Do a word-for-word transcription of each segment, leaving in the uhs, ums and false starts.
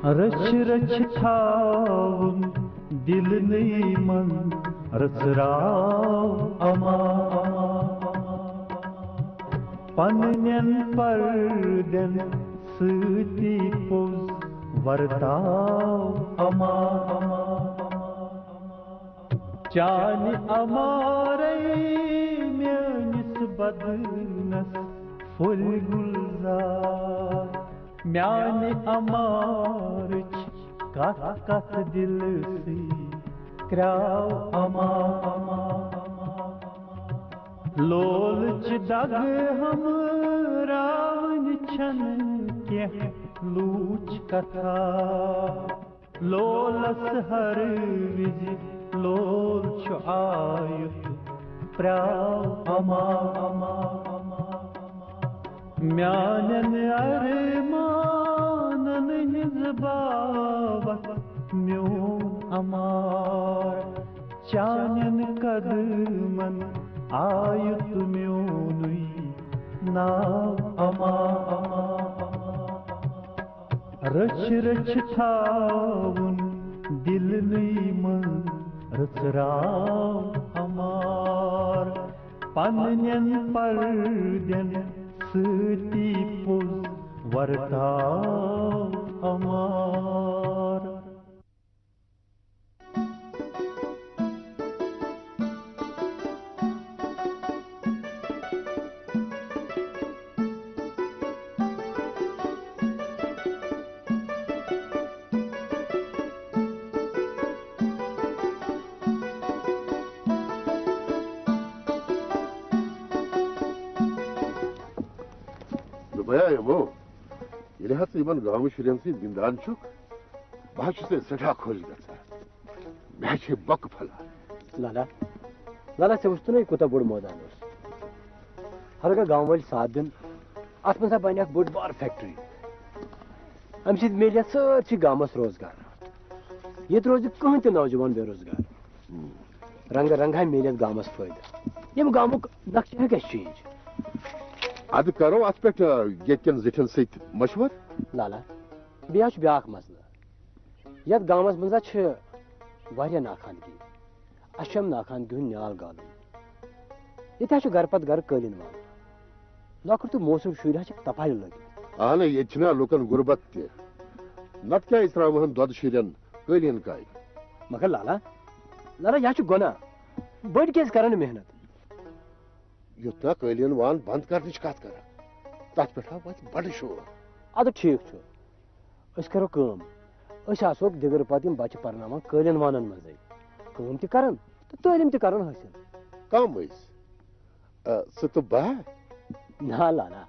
رچھ رچھ تھاوُن دِلنٕے منٛز رژراو اما۔ پننٮ۪ن پردٮ۪ن سۭتی پوٚز ورتاو اما۔ چانہِ امارے میٲنِس بدنس پھٔلۍ گُلزار۔ میانہِ امارٕچ کتھ کتھ دِلسٕے کرٛاو اما۔ لولٕچ دگ ہمراوٕنۍ چھنہٕ کینٛہہ لوٗچ کتھا۔ لولس ہر وِزِ لول چھُ آیُت پرٛاو اما۔ میانٮ۪ن ارمانن ہٕنٛز باوتھ میون امار۔ چانٮ۪ن قدمن آیُت میونُے ناو اما۔ رٔچھۍ رٔچھۍ تھاوُن دِلنٕے منٛز رژراو امار۔ پننٮ۪ن پردٮ۪ن سۭتی پوٚز ورتاو امار۔ دوٚپمَے ہا یِمو، ییٚلہِ حظ ژٕ یِمن گامہٕ شُرٮ۪ن سۭتۍ گِنٛدان چھُکھ، بہٕ حظ چھُس تیٚلہِ سٮ۪ٹھاہ خۄش گژھان۔ مےٚ حظ چھے بۄکہٕ پھۄلان۔ لالا، لالا، ژےٚ وُچھتھٕ نَے کوٗتاہ بوٚڑ مٲدان اوس؟ ہرگاہ گامہٕ وٲلۍ ساتھ دِن، اَتھ منٛز ہا بَنہِ اکھ بٔڑ بار فیکٹری۔ اَمہِ سۭتۍ میلہِ یَتھ سٲرسٕے گامَس روزگار۔ ییٚتہِ روزِ کٕہٕنۍ تہِ نوجوان بے روزگار۔ رنگہٕ رنگہٕ ہا میلہِ یَتھ گامَس فٲیدٕ۔ ییٚمہِ گامُک نقشہٕ ہیٚکہِ اَسہِ چینج۔ اَدٕ کرو اَتھ پٮ۪ٹھ، آ، ییٚتہِ کٮ۪ن زِٹھٮ۪ن سۭتۍ مشورٕ۔ لالا، بیٚیہِ حظ چھُ بیٛاکھ مسلہٕ۔ یَتھ گامَس منٛز حظ چھِ واریاہ ناخواندگی۔ اَسہِ چھُ اَمہِ ناخواندگی ہُنٛد نیال گالُن۔ ییٚتہِ حظ چھُ گرٕ پتہٕ گرٕ قٲلیٖن وانہٕ۔ لۄکُٹ تہٕ موسوٗر شُرۍ حظ چھِ تپالہِ لٔگِتھ۔ اہنہ، ییٚتہِ چھِنہ لُکن غُربت تہِ۔ نتہٕ کیٛازِ ترٛاوہن دۄدٕ شُرٮ۪ن قٲلیٖن کامہِ؟ مگر لالا، لالا، یہِ حظ چھُ گۄناہ۔ بٔڑۍ کیٛازِ کرن نہٕ محنت؟ یوٚت نا قٲلیٖن وان بنٛد کرنٕچ کتھ کرکھ، تتھ پٮ۪ٹھ ہا وتہِ بڑٕ شور۔ ادٕ ٹھیٖک چھُ، أسۍ کرو کٲم، أسۍ آسوکھ دِگرٕ پتہٕ یِم بچہٕ پرناوان قٲلیٖن وانن منٛزٕے، کٲم تہِ کرن تہٕ تعلیٖم تہِ کرن حٲصِل۔ کم أسۍ؟ آ، ژٕ تہٕ بہٕ؟ نہ لالا،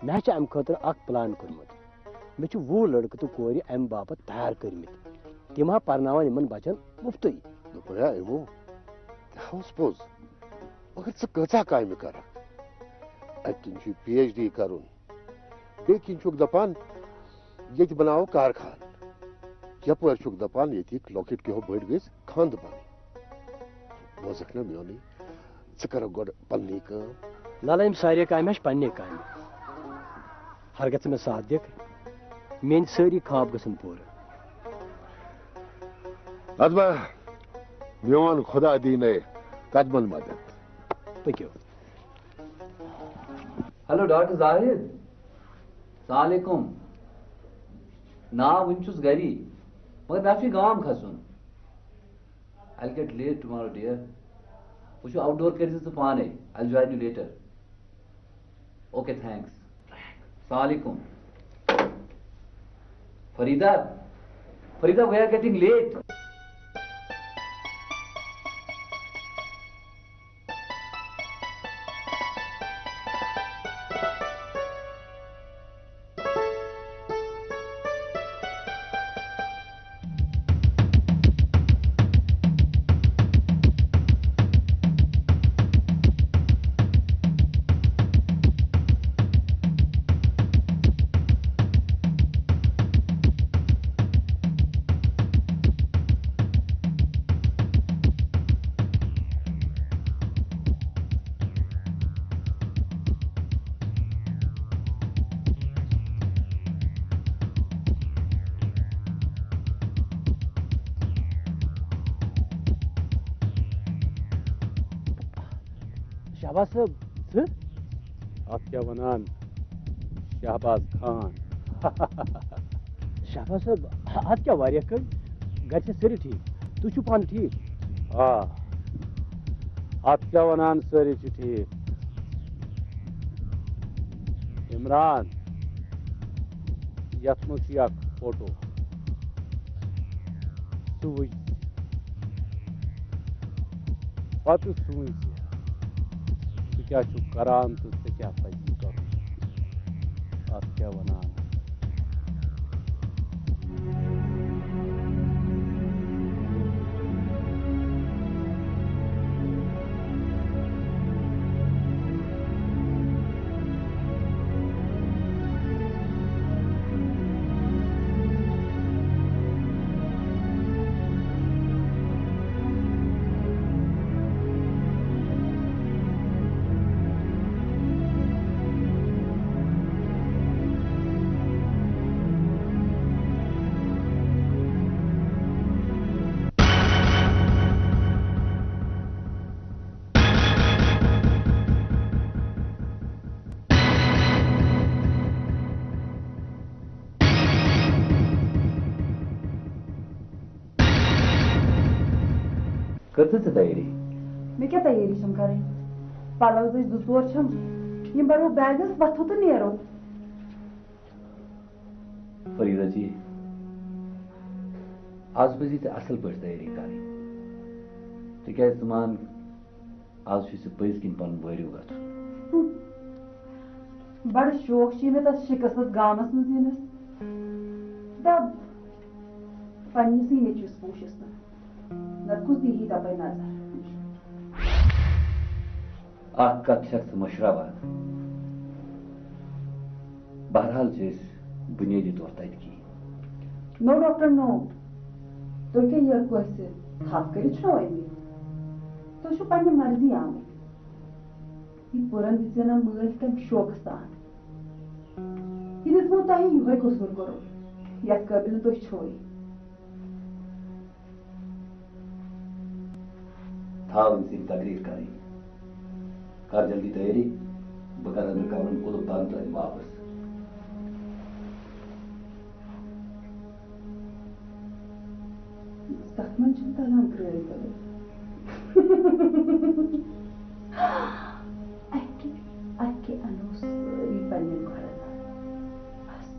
مےٚ چھُ امہِ خٲطرٕ اکھ پلان کوٚرمُت۔ مےٚ چھِ وُہ لڑکہٕ تہٕ کورِ امہِ باپتھ تیار کٔرمٕتۍ۔ تِم ہا پرناون یِمن بچن مُفتٕے۔ دوٚپمَے ہا یِمو، تہِ ہا اوس پوٚز۔ مگر ژٕ کۭژاہ کامہِ کرکھ؟ اَکہِ کِنۍ چھُے پی ایچ ڈی کرُن، بیٚیہِ کِنۍ چھُکھ دپان ییٚتہِ بناوو کارخانہٕ، یپٲرۍ چھُکھ دپان ییٚتِکۍ لۄکٕٹۍ کیٚہو بٔڑۍ گٔژھۍ خانٛدٕ بنٕنۍ۔ بوزکھ نا میونٕے، ژٕ کرکھ گۄڈٕ پننی کٲم۔ لالا، یِم سارے کامہِ حظ چھِ پننے کامہِ۔ ہرگژھ ژٕ مےٚ ساتھ دِکھ، میٲنۍ سٲری خواب گژھن پوٗرٕ۔ ادبا، میون خدا دِیہِ نَے قدمن مدد۔ پٔکِو۔ ہیلو ڈاکٹر زاہد، السلام علیکم۔ نا، وُنہِ چھُس گری، مگر مےٚ چھُ گام کھسُن۔ I'll get late tomorrow, dear. وٕچھو، آوٹ ڈور کٔرۍ زِ ژٕ پانے۔ I'll join you later. Okay, thanks. السلام علیکم۔ Farida, Farida, we are getting late. بس ژٕ؟ اتھ کیٛاہ ونان؟ شہباز خان۔ شہباز صٲب، اتھ کیٛاہ واریاہ کٔمۍ؟ گرِ چھا سٲری ٹھیٖک؟ تُہۍ چھِو پانہٕ ٹھیٖک؟ آ۔ اتھ کیٛاہ ونان، سٲری چھِ ٹھیٖک۔ عمران، یتھ منٛز چھُ اکھ فوٹو۔ سُہ وٕچھ۔ پتہٕ سوٗنٛچ زِ ژٕ کیٛاہ چھُکھ کران تہٕ ژےٚ کیٛاہ پزی کرُن۔ اتھ کیٛاہ ونان؟ کٔر ژٕ ژےٚ تیٲری؟ مےٚ کیٛاہ تیٲری چھَم کَرٕنۍ؟ پَلو زٕ زٕ ژور چھَم، یِم بَرو بیگَس، وۄتھو تہٕ نیرو۔ فریٖدا جی، آز پَزی ژےٚ اَصٕل پٲٹھۍ تیٲری کَرٕنۍ، تِکیٛازِ ژٕ مان، آز چھُے ژےٚ پٔزۍ کِنۍ پَنُن وٲرِو گژھُن۔ بَڑٕ شوق چھُ مےٚ تَتھ شِکَستَس گامَس منٛز یِنَس۔ دَپ، پنٛنِسٕے نیٚچوِس پوٗچھِس نہٕ، نَتہٕ کُس دِیہِ تَپٲرۍ نظر؟ اکھ کتھ چھکھ ژٕ مٔشراوان۔ بہرحال چھِ أسۍ بُنیٲدی طور تتہِ کی۔ نو ڈاکٹر نو، تُہۍ کیٛاہ یہِ کٲنٛسہِ تھپھ کٔرِتھ چھِو آمٕتۍ؟ تُہۍ چھِو پننہِ مرضی آمٕتۍ۔ یہِ پُرن دِژ مےٚ مٲلۍ تمہِ شوقہٕ سان۔ یہِ دِژمو تۄہہِ یِہوے قصوٗر کوٚروٕ، یتھ قٲبِل نہٕ تُہۍ چھِوٕے۔ تھاو أمۍ سٕنٛدۍ تقریر کرٕنۍ۔ کر جلدی تیٲری، بہٕ کرٕ أنٛدرٕ کمرن قلف بنٛد تہٕ أنۍ واپس۔ تتھ منٛز چھُنہٕ تگان کرٲے کرٕنۍ۔ اکہِ، اکہِ انو سٲری پننٮ۪ن گۄڈن۔ بس۔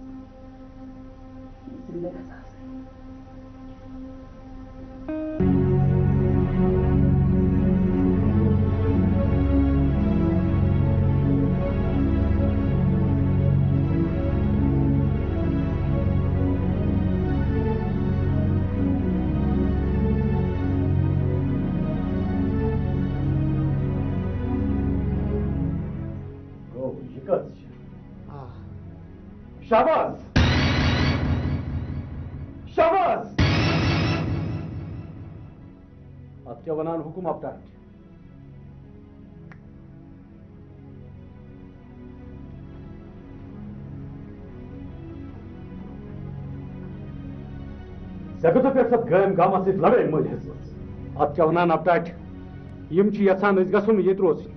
زندہ گژھِ آسٕنۍ۔ گوٚو، یہِ کَتھ چھِ؟ آ۔ شاباش! شاباش! اتھ کیٛاہ ونان حکم اپٹاچ؟ ژےٚ کتھٕ پٮ۪ٹھ سۄ گٲمۍ گامس سۭتۍ لڑٲے مٔلۍ ہیژمٕژ؟ اتھ کیٛاہ ونان اپٹاچ؟ یِم چھِ یژھان أسۍ گژھو نہٕ ییٚتہِ روزٕنۍ۔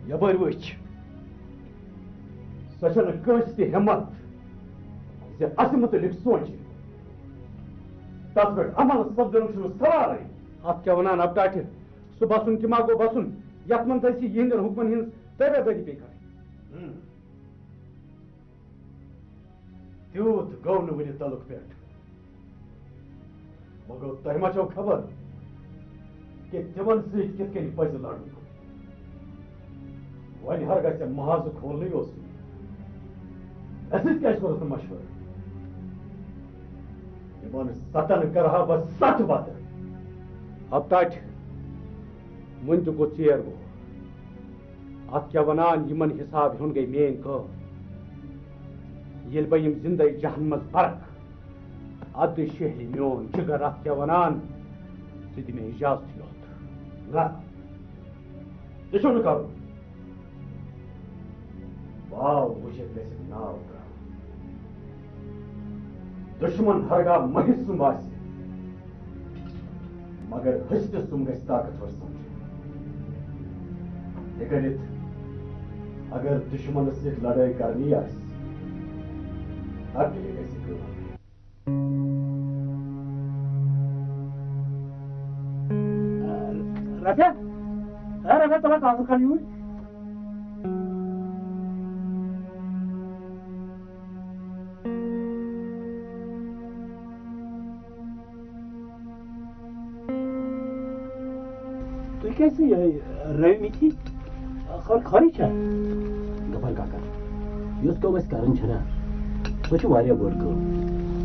یپٲرۍ وٕچھ، سۄ چھنہٕ کٲنٛسہِ تہِ ہمت زِ اسہِ مُتعلق سونٛچہِ۔ تتھ پٮ۪ٹھ عمل سپدنُک چھُنہٕ سوالٕے۔ اتھ کیٛاہ ونان اپٹاٹہِ؟ سُہ بسُن تہِ ما گوٚو بسُن؟ یتھ منٛز اسہِ یِہنٛدٮ۪ن حُکمن ہٕنٛز تٲبیدٲری پیٚیہِ کرٕنۍ۔ ہم۔ تیوٗت گوٚو نہٕ وُنہِ تلُک پٮ۪ٹھ۔ وۄنۍ گوٚو، تۄہہِ ما چھو خبر کہِ تِمن سۭتۍ کِتھ کٔنۍ پزِ لڑُن؟ وۄنۍ ہرگاہ ژےٚ محاذٕ کھولنٕے اوسُے، مےٚ سۭتۍ کیازِ کوٚرُتھ نہٕ مشورٕ؟ یِمن ستن کرٕ ہا بہٕ ستھ بدر۔ ہفتاٹھ، وُنہِ تہِ گوٚو ژیر گوٚو۔ اتھ کیٛاہ ونان، یِمن حساب ہیوٚن گٔے میٲنۍ کٲم۔ ییٚلہِ بہٕ یِم زندے جہنمس برکھ، ادٕ شہلہِ میون جگر۔ اتھ کیٛاہ ونان، ژٕ دِ مےٚ اجازت یوت۔ نہ، تہِ چھُنہٕ کرُن۔ واو وٕچھِتھ گژھِ ناو کرُن۔ دُشمن ہرگاہ مٔہِس سُمب آسہِ، مگر ہستی سُمب گژھِ طاقتور سمجھُن۔ تہِ کٔرِتھ، اگر دُشمنس سۭتۍ لڑٲے کرنی آسہِ، تہٕ تیٚلہِ گژھِ کٲم۔ رفیع، اے رفیع، ژٕ ما کانٛگٕر کر یوٗرۍ؟ تُہۍ کیٛازِ چھِو یِہوٚے رٲومٕتی؟ خبر خٲرٕے چھا؟ غفار کاکا، یۄس کٲم أسۍ کرٕنۍ چھَنا، سۄ چھِ واریاہ بٔڑ کٲم۔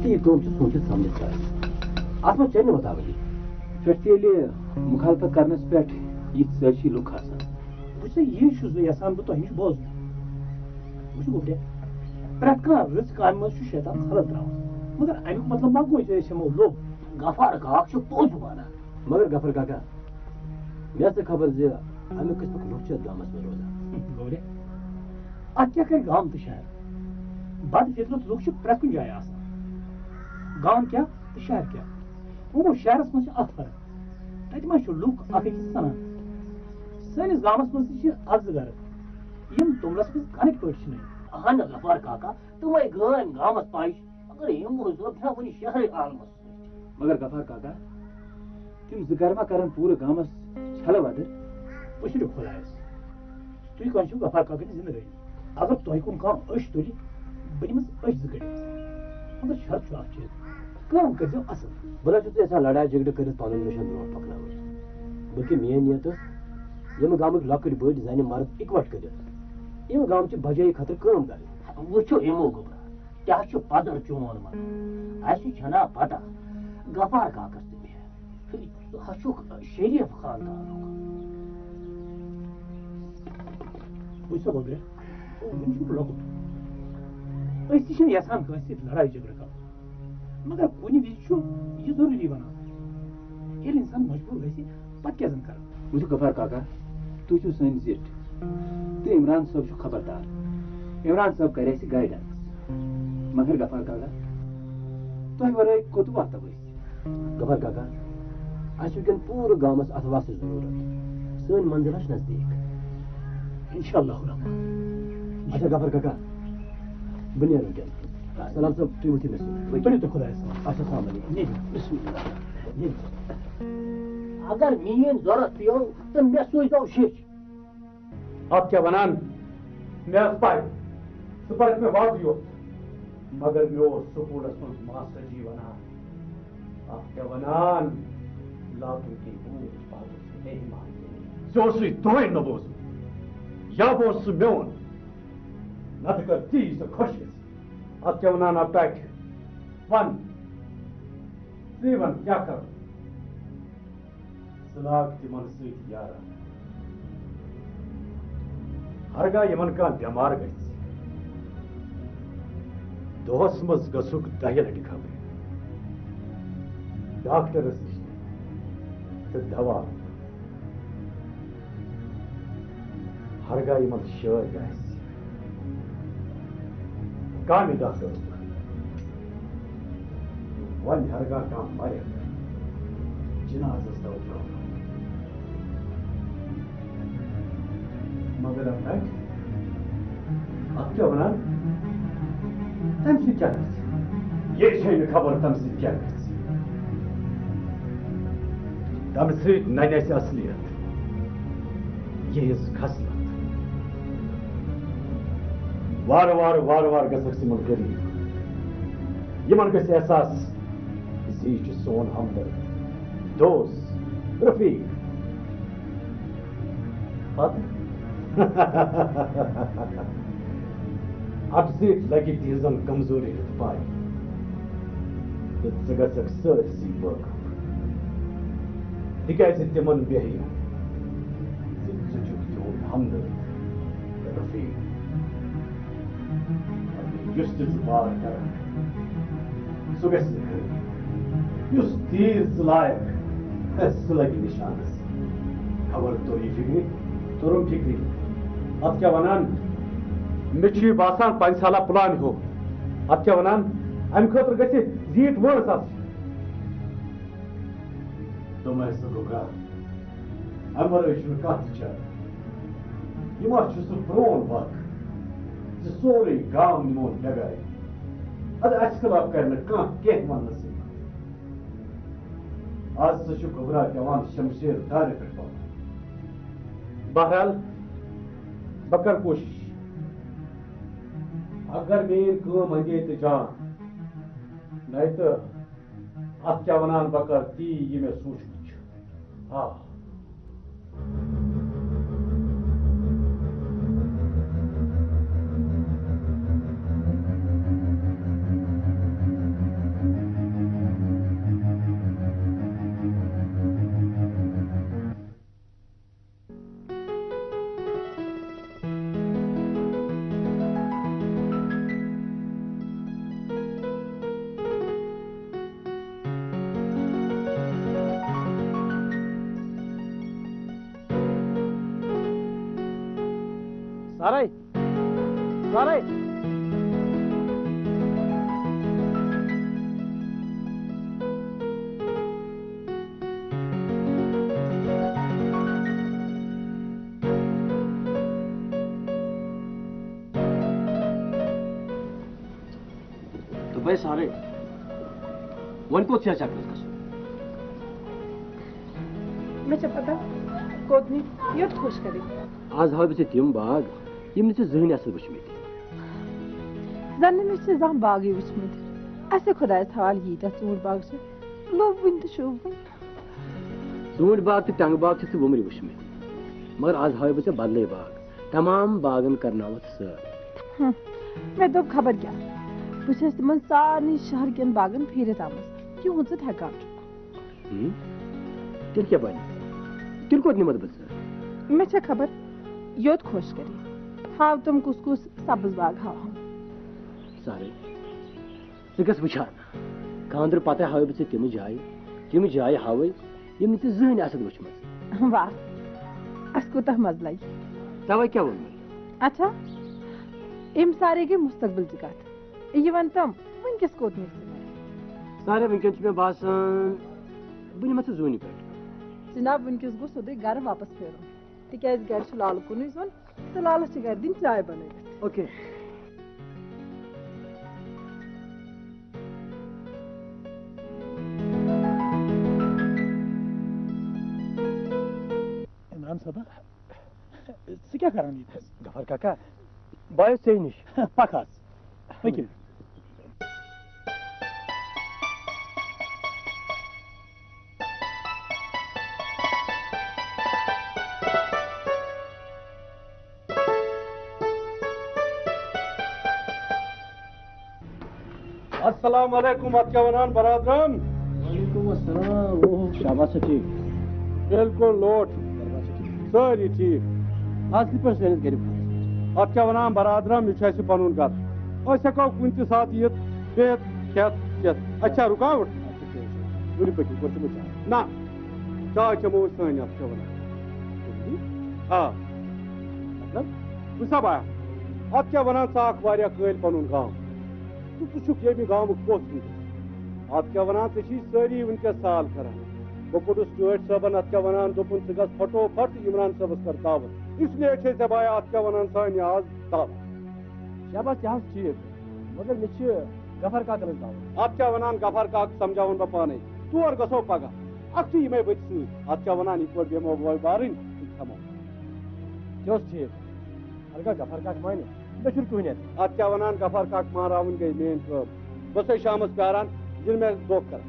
تہٕ یہِ کٲم چھِ سوٗنٛچِتھ سمجھِتھ کرٕنۍ۔ اَتھ منٛز چَلہِ نہٕ وۄتاوٕنی۔ پٮ۪ٹھ تہِ ییٚلہِ مُخالفت کرنس پٮ۪ٹھ یِتھۍ سٲرسی لُکھ آسان۔ وٕچھ سا، یی چھُس بہٕ یژھان بہٕ تۄہہِ نِش بوزُن۔ وٕچھ گوٚبریا، پرٛٮ۪تھ کانٛہہ رٕژ کامہِ منٛز چھُ شیطان خلل ترٛاوان۔ مگر اَمیُک مطلب ما گوٚو زِ أسۍ ہٮ۪مو لوٚب؟ غفار کاک چھُ پوٚز وَنان۔ مگر غفار کاکا، مےٚ ٲس نہٕ خبر زِ اَمیُک کِس پٲٹھۍ لُکھ چھِ یَتھ گامَس منٛز روزان۔ گوٚبریا، اَتھ کیٛاہ کَرِ گام تہٕ شہر؟ بد فطرت لُکھ چھِ پرٛٮ۪تھ کُنہِ جایہِ آسان۔ گام کیٛاہ تہٕ شہر کیٛاہ؟ وۄنۍ گوٚو، شہرَس منٛز چھِ اَکھ فرق۔ تَتہِ ما چھُ لُکھ اَکھ أکِس سَنان؟ سٲنِس گامَس منٛز تہِ چھِ اَکھ زٕ گَرٕ، یِم توٚملَس منٛز کَنٕکۍ پٲٹھۍ چھِ نٔنۍ۔ اَہَن غفار کاکا، تِمَے گٲمۍ گامَس پَے چھِ، مگر یِم روزِ لَبنہ وٕنہِ شہرٕے عالمَس سۭتۍ۔ مگر غفار کاکا، تِم زٕ گَرٕ ما کَرَن پوٗرٕ گامَس چھَلہٕ وَدٕر؟ وٕچھِو خۄدایَس، تُہۍ کَتہِ چھِو غفار کاکَن زِندٕ گٔمٕتۍ؟ اگر تۄہہِ کُن کانٛہہ أچھ تُلہِ، بہٕ دِمَس أچھ زٕ کٔڑِتھ۔ مگر شرط چھُ اَکھ چیٖز، کٲم کٔرۍزیو اَصٕل۔ بہٕ نہ چھُس یَژھان لڑایہِ جھگڑٕ کٔرِتھ پَنُن مِشن برونٛٹھ پَکناوُن، بلکہِ میٛٲنۍ نیت ٲس یِم گامٕکۍ لۄکٕٹۍ بٔڑۍ زَنہِ مرد اِکوَٹ کٔرِتھ یِم گامچہِ بھلٲیی خٲطرٕ کٲم کَرٕنۍ۔ وٕچھِو یِمو گوٚبرا، کیٛاہ چھُ پَزر چون وَنان؟ اَسہِ چھَنا پَتہ غفار کاکَس تہٕ مےٚ۔ ہا چھُکھ شریف خاندانُک۔ وٕچھ سا گوٚبریا، وٕنہِ چھُکھ لۄکُٹ۔ أسۍ تہِ چھِنہٕ یَژھان کٲنٛسہِ سۭتۍ لڑایہِ جھگڑٕ کَرُن۔ مگر کُنہِ وِزِ چھُ یہِ ضروٗری بَنان۔ ییٚلہِ اِنسان مجبوٗر گژھِ، پَتہٕ کیٛاہ زَن کَرو؟ وٕچھِو غفار کاکا، تُہۍ چھِو سٲنۍ زِٹھۍ تہٕ عمران صٲب چھُ خبردار۔ عمران صٲب کَرِ اَسہِ گایڈنس۔ مگر غفار کاکا، تۄہہِ وَرٲے کوٚت واتو أسۍ؟ غفار کاکا، اَسہِ چھُ وٕنکٮ۪ن پوٗرٕ گامَس اَتھ وَسٕچ ضروٗرت۔ سٲنۍ منزِل چھِ نزدیٖک۔ اِنشاء اللہ الرحمن۔ اچھا غفار کاکا، بہٕ نیرٕ وٕنکٮ۪ن۔ سلام صٲب، تُہۍ ؤتھِو مےٚ سۭتۍ۔ تُلِو تُہۍ خۄدایَس حوالہٕ۔ اچھا، السلام علیکم۔ نیٖرِو۔ بسم اللہ۔ نیٖرِو۔ اگر میٛٲنۍ ضروٗرت پیٚو، تہٕ مےٚ سوٗزۍزیو شیٚچھ۔ اَتھ کیٛاہ وَنان؟ مےٚ ٲس پَے، ژٕ پَرَکھ مےٚ وعدٕ یوت۔ مگر مےٚ اوس سکوٗلَس منٛز ماسٹر جی وَنان، اَتھ کیٛاہ وَنان؟ لاٹُن کے بھوت بہادر تھے، اے ایمان۔ ژےٚ اوسُے دۄہَے نہٕ بوزُن۔ یا بوز ژٕ میون، نَتہٕ کر تی ژےٚ خۄش گژھِ۔ اَتھ کیٛاہ وَنان اَتھ ٹاٹھہِ؟ وَن، ژٕے وَن کیٛاہ کَرُن؟ ژٕ لاگ تِمن سۭتۍ یارا۔ ہرگاہ یِمن کانٛہہ بٮ۪مار گژھِ، دۄہس منٛز گژھُکھ دَہہِ لٹہِ خبرِ ڈاکٹرس نِش تہٕ دوا۔ ہرگاہ یِمن شٲدۍ آسہِ، کامہِ دۄہ کٔرٕکھ۔ وۄنۍ ہرگاہ کانٛہہ مرِ، جنازس دو پرٛاوُن۔ مگر اَتھ کَتہِ؟ اَتھ کیٛاہ وَنان؟ تَمہِ سۭتۍ کیٛاہ گژھِ؟ یے چھے نہٕ خبر تَمہِ سۭتۍ کیٛاہ گژھِ۔ تَمہِ سۭتۍ نَنہِ اَسہِ اَصلیت۔ یِہٕنٛز خصلت۔ وارٕ وارٕ، وارٕ وارٕ گژھکھ ژٕ یِمن قریب۔ یِمن گژھِ احساس زِ یہِ چھُ سون ہمدرد، دوست، رفیق۔ پتہٕ؟ اَمہِ سۭتۍ لگہِ تِہنٛزن کمزوری ہٕنٛز پَے۔ تہٕ ژٕ گژھکھ سٲرسٕے وٲقف۔ تِکیٛازِ تِمن بیہہِ زِ ژٕ چھُکھ تِہُنٛد ہمدرد تہٕ رفیق۔ یُس تہِ ژٕ وار کرکھ، سُہ گژھِ نہٕ خٲلی۔ یُس تیٖر ژٕ لایکھ، سُہ لگہِ نشانس۔ خبر توٚر یہِ فِکرِ؟ توٚرُم فِکرِ۔ اتھ کیٛاہ ونان؟ مےٚ چھُ یہِ باسان پنٛژاہ سالہ پلان ہیوٗ۔ اتھ کیٛاہ ونان؟ امہِ خٲطرٕ گژھِ زیٖٹھ وٲنٛس آسٕنۍ۔ دوٚپمَے سُہ گوٚبرا، امہِ ورٲے چھُنہٕ کانٛہہ تہِ چارٕ۔ یہِ ما چھُ سُہ پرون وق زِ سورُے گام نِمون بٮ۪گارِ؟ اَدٕ اَسہِ خلاف کَرِ نہٕ کانٛہہ کینٛہہ وَننَس یِوان۔ آز ژٕ چھُکھ گوٚبرا پٮ۪وان شمشیر دارِ پٮ۪ٹھ پَکُن۔ بہرحال، بہٕ کَرٕ کوٗشِش۔ اگر میٛٲنۍ کٲم اَندے تہٕ جان، نَے تہٕ اَتھ کیٛاہ وَنان، بہٕ کَرٕ تی یہِ مےٚ سوٗنٛچمُت چھُ۔ آ۔ سارے، سارے۔ دوٚپمَے سارے، وۄنۍ کوٚت چھےٚ چکرس گژھُن؟ مےٚ چھےٚ پتہ، کوٚت نہٕ، یوٚت خۄش کرِ۔ آز ہاوٕ بہٕ ژےٚ تِم باغ، یِم نہٕ ژےٚ زٕہٕنۍ آسَتھ وٕچھمٕتۍ۔ زن نہٕ مےٚ چھِ زانٛہہ باغٕے وٕچھمٕتۍ۔ اسہِ خۄدایس حوالہٕ ییٖتیٛاہ ژوٗنٛٹھۍ باغ چھِ، لوٚبوٕنۍ تہٕ شوٗبوٕنۍ۔ ژوٗنٛٹھۍ باغ تہٕ ٹنٛگہٕ باغ چھِ ژٕ وُمرِ وٕچھمٕتۍ، مگر آز ہاوٕ بہٕ ژےٚ بدلٕے باغ۔ تمام باغن کرناوتھ سٲر۔ ہم، مےٚ دوٚپ خبر کیٛاہ، بہٕ چھَس تِمن سارنٕے شہر کٮ۪ن باغن پھیٖرِتھ آمٕژ، یِہُنٛد ژٕ تھٮ۪کان چھُکھ۔ ہم؟ تیٚلہِ کیٛاہ بنہِ؟ تیٚلہِ کوٚت نِمتھ بہٕ ژٕ؟ مےٚ چھےٚ خبر، یوٚت خۄش کَرِ۔ ہاو تِم کُس کُس سبٕز باغ ہاوہَم۔ سارے، ژٕ گژھ وٕچھان۔ خانٛدرٕ پتہٕ ہاوے بہٕ ژےٚ تِمہٕ جایہِ، تِمہٕ جایہِ ہاوے، یِم نہٕ ژےٚ زٕہٕنۍ آسَتھ وٕچھمٕژ۔ واہ، اَسہِ کوٗتاہ مَزٕ لَگہِ۔ تَوَے کیٛاہ ووٚن مےٚ؟ اچھا، یِم سارے گٔے مُستقبِلچہِ کَتھ۔ یہِ وَن تَم، وٕنۍکٮ۪س کوٚت نِکھ ژٕ مےٚ؟ سارے، وٕنۍکٮ۪ن چھُ مےٚ باسان، بہٕ نِمَتھ ژٕ زوٗنہِ پٮ۪ٹھ۔ جِناب، وٕنۍکٮ۪س گوٚو سیوٚدُے گَرٕ واپَس پھیرُن، تِکیٛازِ گَرِ چھُ لالہٕ کُنُے زوٚن۔ تہٕ لالس چھِ گرِ دِنۍ چاے بنٲوِتھ۔ اوکے۔ عمران صٲبہ، ژٕ کیٛاہ کران ییٚتہِ؟ غفار کاکا، بہٕ آیوس ژےٚ نِش۔ پکھ حظ، پٔکِو۔ السلام علیکم، اتھ کیٛاہ ونان برادرم؟ وعلیکم السلام۔ اوہ، شاباش، ژٕ ٹھیٖک؟ بالکل لوٹ۔ شاباش، ژٕ ٹھیٖک؟ سٲری ٹھیٖک۔ آز کِتھ پٲٹھۍ سٲنِس گرِ؟ اتھ کیٛاہ ونان برادرم، یہِ چھُ اسہِ پنُن گرٕ۔ أسۍ ہٮ۪کو کُنہِ تہِ ساتہٕ یِتھ، بِہِتھ، کھٮ۪تھ، چٮ۪تھ۔ اَتہِ چھا رُکاوٹ؟ اَتہِ چھِ کینٛہہ چھُنہٕ۔ ؤلِو پٔکِو، گۄڈٕ چٮ۪مو چاے۔ نہ، چاے چٮ۪مو أسۍ سٲنۍ اَتھ کیٛاہ وَنان۔ آ۔ مطلب؟ وٕچھ سا بایا، اَتھ کیٛاہ وَنان، ژٕ آکھ واریاہ کٲلۍ پَنُن گام۔ تہٕ ژٕ چھُکھ ییٚمہِ گامُک پوٚژھ وٕنکیٚس۔ اَتھ کیٛاہ وَنان، ژےٚ چھِی سٲری وٕنکیٚس سال کَران۔ بہٕ کوٚڈُس ٹٲٹھۍ صٲبَن اَتھ کیٛاہ وَنان، دوٚپُن، ژٕ گژھ پھٹو پھٹ تہٕ عمران صٲبَس کَر دعوت۔ اس لیے چھے ژےٚ بایا اَتھ کیٛاہ وَنان، سانہِ آز دعوت۔ شاباش، تہِ حظ ٹھیٖک۔ مگر مےٚ چھِ غفار کاکَن ہٕنٛز دعوت۔ اَتھ کیٛاہ وَنان، غفار کاکہٕ سَمجھاوَن بہٕ پانَے۔ تور گژھو پَگاہ۔ اَکھتُے یِمَے بٔتۍ سۭتۍ۔ اَتھ کیٛاہ وَنان، یِتھ پٲٹھۍ بیٚہمو وۄنۍ بارٕنۍ تہٕ کھٮ۪مو۔ تہِ اوس ٹھیٖک۔ ہرگاہ غفار کاکہٕ مانہِ، مےٚ چھُنہٕ کٕہٕنۍ اعتراض۔ اَتھ کیٛاہ وَنان، غفار کاکہٕ مانراوٕنۍ گٔے میٛٲنۍ کٲم۔ بہٕ چھُسَے شامَس پیٛاران، ییٚلہِ مےٚ دھوکہٕ کَرَن۔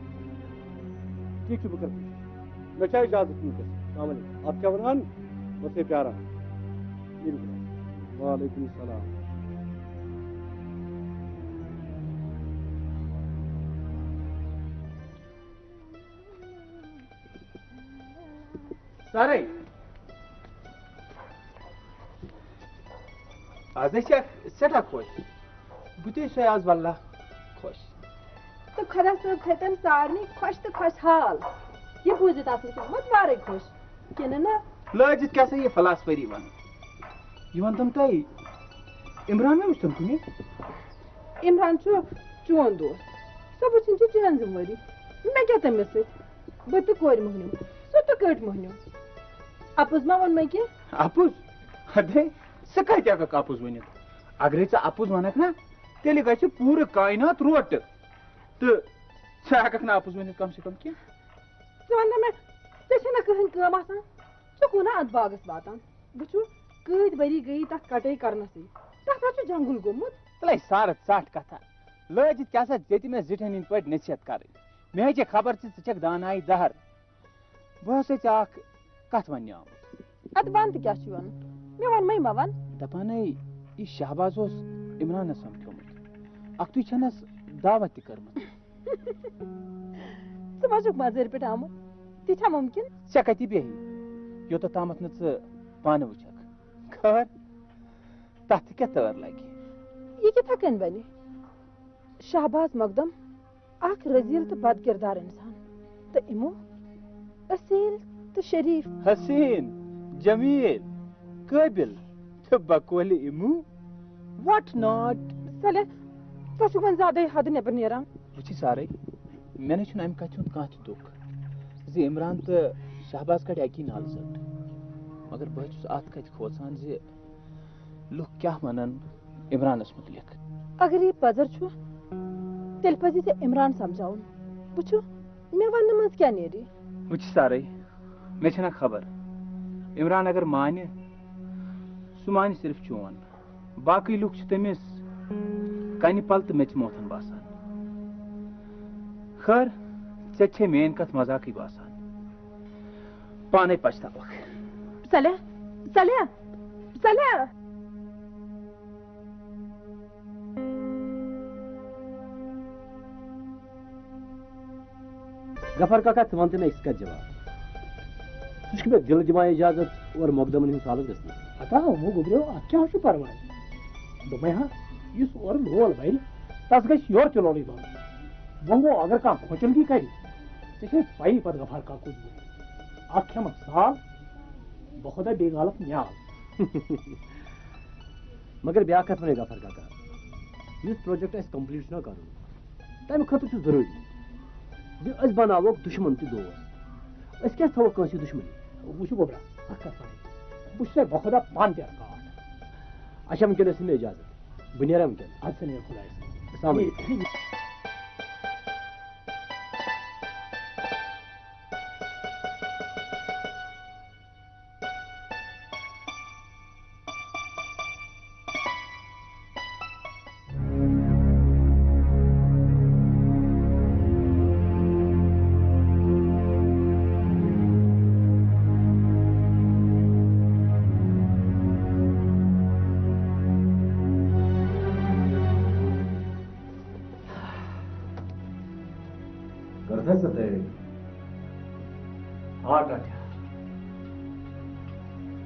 ٹھیٖک چھُ، بہٕ کَرٕ کوٗشِش۔ مےٚ چھا اجازت وٕنکیٚس؟ السلام علیکم۔ اَتھ کیٛاہ وَنان؟ بہٕ چھُسَے پیٛاران۔ ییٚلہِ وعلیکم السلام۔ سارے۔ آز ہے چھِ اکھ سٮ۪ٹھاہ خۄش۔ بہٕ تہِ چھُسَے آز واللہ خۄش۔ تہٕ خۄدا صٲب تھٲوتن سارنٕے خۄش تہٕ خۄشحال۔ یہِ بوٗزِتھ آسنہٕ قٕسمت وارَے خۄش، کِنہٕ نہ؟ لٲجِتھ کیٛاہ سا یہِ فلاسفری وَنُن؟ یہِ وَن تَم تۄہہِ، عمران ما وٕچھتَن کُنہِ؟ عمران چھُ چون دوست۔ سُہ وٕچھِنۍ چھِ چٲنۍ ذمہٕ وٲری۔ مےٚ کیٛاہ تٔمِس سۭتۍ؟ بہٕ تہٕ کورِ مۄہنیو، سُہ تہٕ کٔٹۍ مۄہنیو۔ اَپُز ما ووٚن مےٚ کینٛہہ؟ اَپُز؟ ہتے، ژٕ کتہِ ہٮ۪ککھ اپُز ؤنِتھ؟ اگرے ژٕ اپُز ونکھ نا، تیٚلہِ گژھِ پوٗرٕ کائنات روٹہٕ۔ تہٕ ژٕ ہٮ۪ککھ نہٕ اپُز ؤنِتھ کم سے کم کینٛہہ۔ ژٕ وَن تہٕ مےٚ، ژےٚ چھےٚ نہ کٕہٕنۍ کٲم آسان؟ ژٕ کُنہ اتھ باغس واتان؟ وٕچھِو، کۭتۍ ؤری گٔیی تتھ کٹٲے کرنسٕے۔ تتھ ہا چھُ جنگل گوٚمُت۔ تلے سارٕ ژٹھ کتھا۔ لٲجِتھ کیٛاہ سا ژےٚ تہِ مےٚ زِٹھٮ۪ن ہٕنٛدۍ پٲٹھۍ نصیحت کرٕنۍ؟ مےٚ ہے چھےٚ خبر ژٕ، ژٕ چھکھ دانایہِ دہر۔ بہٕ ہسا ژےٚ اکھ کتھ وننہِ آمُت۔ ادٕ ون تہٕ کیٛاہ چھُے ونُن؟ مےٚ ونمَے مہ ون۔ دپان ہے، یہِ شہباز اوس عمرانس سمکھیومُت۔ اکھتُے چھنس دعوت تہِ کٔرمٕژ۔ ژٕ ما چھُکھ مزٲرۍ پٮ۪ٹھ آمُت؟ تہِ چھا مُمکِن؟ ژےٚ کتہِ بیہہِ، یوٚتتھ تامتھ نہٕ ژٕ پانہٕ وٕچھکھ۔ خٲر، تتھ تہِ کیٛاہ تٲر لگہِ؟ یہِ کِتھا کٔنۍ بنہِ؟ شہباز مقدم، اکھ رذیل تہٕ بد کردار انسان، تہٕ اِمو اصیل تہٕ شریف۔ حسین، جمیل، قٲبل تہٕ بقولِ اِمو، what not؟ سلیہ، ژٕ چھُکھ وۄنۍ زیادَے حدٕ نٮ۪بر نیران۔ وٕچھی سارے، مےٚ نَے چھُنہٕ اَمہِ کَتھِ ہُنٛد کانٛہہ تہِ دُکھ زِ عمران تہٕ شہباز کَڑِ اَکی نالہٕ زٔٹ۔ مگر بہٕ چھُس اَتھ کَتھِ کھوژان زِ لُکھ کیٛاہ وَنَن عمرانَس مُتعلِق۔ اگر یہِ پزر چھُ، تیٚلہِ پزِ ژےٚ عمران سمجھاوُن۔ وٕچھِو، مےٚ وننہٕ منٛز کیٛاہ نیرِ؟ وٕچھ سارے، مےٚ چھَنہ خبر، عمران اگر مانہِ، سُہ مانہِ صرف چون۔ باقٕے لُکھ چھِ تٔمِس کنہِ پل تہٕ میٚژِ موتھن باسان۔ خٲر، ژےٚ چھے میٲنۍ کتھ مذاقٕے باسان۔ پانے پچھتاوکھ۔ سلیہ، سلیہ، سلیہ۔ غفار کاکا، ژٕ وَن تہٕ مےٚ أکِس کَتھِ جواب۔ ژٕ چھُکھ مےٚ دِلہٕ دِوان اِجازت اورٕ مۄقدمن ہُنٛد سالس گژھنس؟ ہتا، وۄنۍ گوٚبریو، اَتھ کیٛاہ چھُ پرواے؟ دوٚپمَے ہا، یُس اورٕ لول بَرِ، تَس گژھِ یورٕ تہِ لولٕے بَرُن۔ وۄنۍ گوٚو، اگر کانٛہہ کھۄچلگی کَرِ، ژےٚ چھے پَیی پَتہٕ غفار کاکُس گوٚو۔ اَکھ کھٮ۪مَکھ سال، بہٕ خۄدا بیٚیہِ گالَکھ نیال۔ مگر بیٛاکھ کَتھ وَنے غفار کاکا، یُس پروجیکٹ اَسہِ کمپلیٖٹ چھُنہ کَرُن، تَمہِ خٲطرٕ چھُ ضروٗری زِ أسۍ بناووکھ دُشمن تہِ دوست۔ أسۍ کیٛازِ تھاوو کٲنٛسہِ دُشمنی؟ وٕچھِو گوٚبرا، اَکھ کَتھ وَنہٕ، بہٕ چھُسَے بہٕ خۄدا پانہٕ تہِ رکاوٹ۔ اچھا، وٕنکیٚنَس دِ مےٚ اِجازت، بہٕ نیرا وٕنکیٚن۔ اَدٕ سا نیرو خۄدایَس حوالہٕ۔ السلام علیکم۔ کٔرتھا ژےٚ تیٲری؟ آ ٹاٹھیا،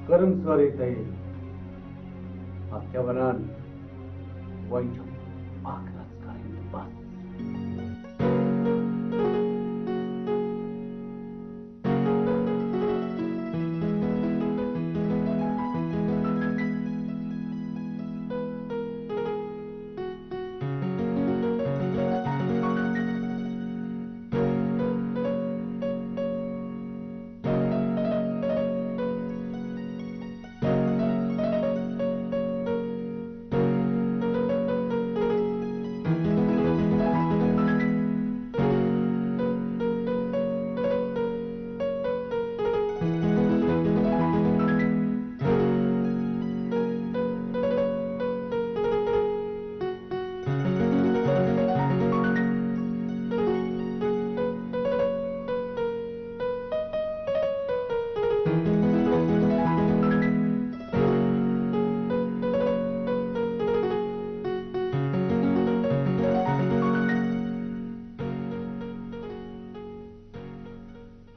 کٔرٕم سٲرٕے تیٲری۔ اتھ کیٛاہ ونان، وۄنۍ چھم اکھ رژھ کرٕنۍ تہٕ بس۔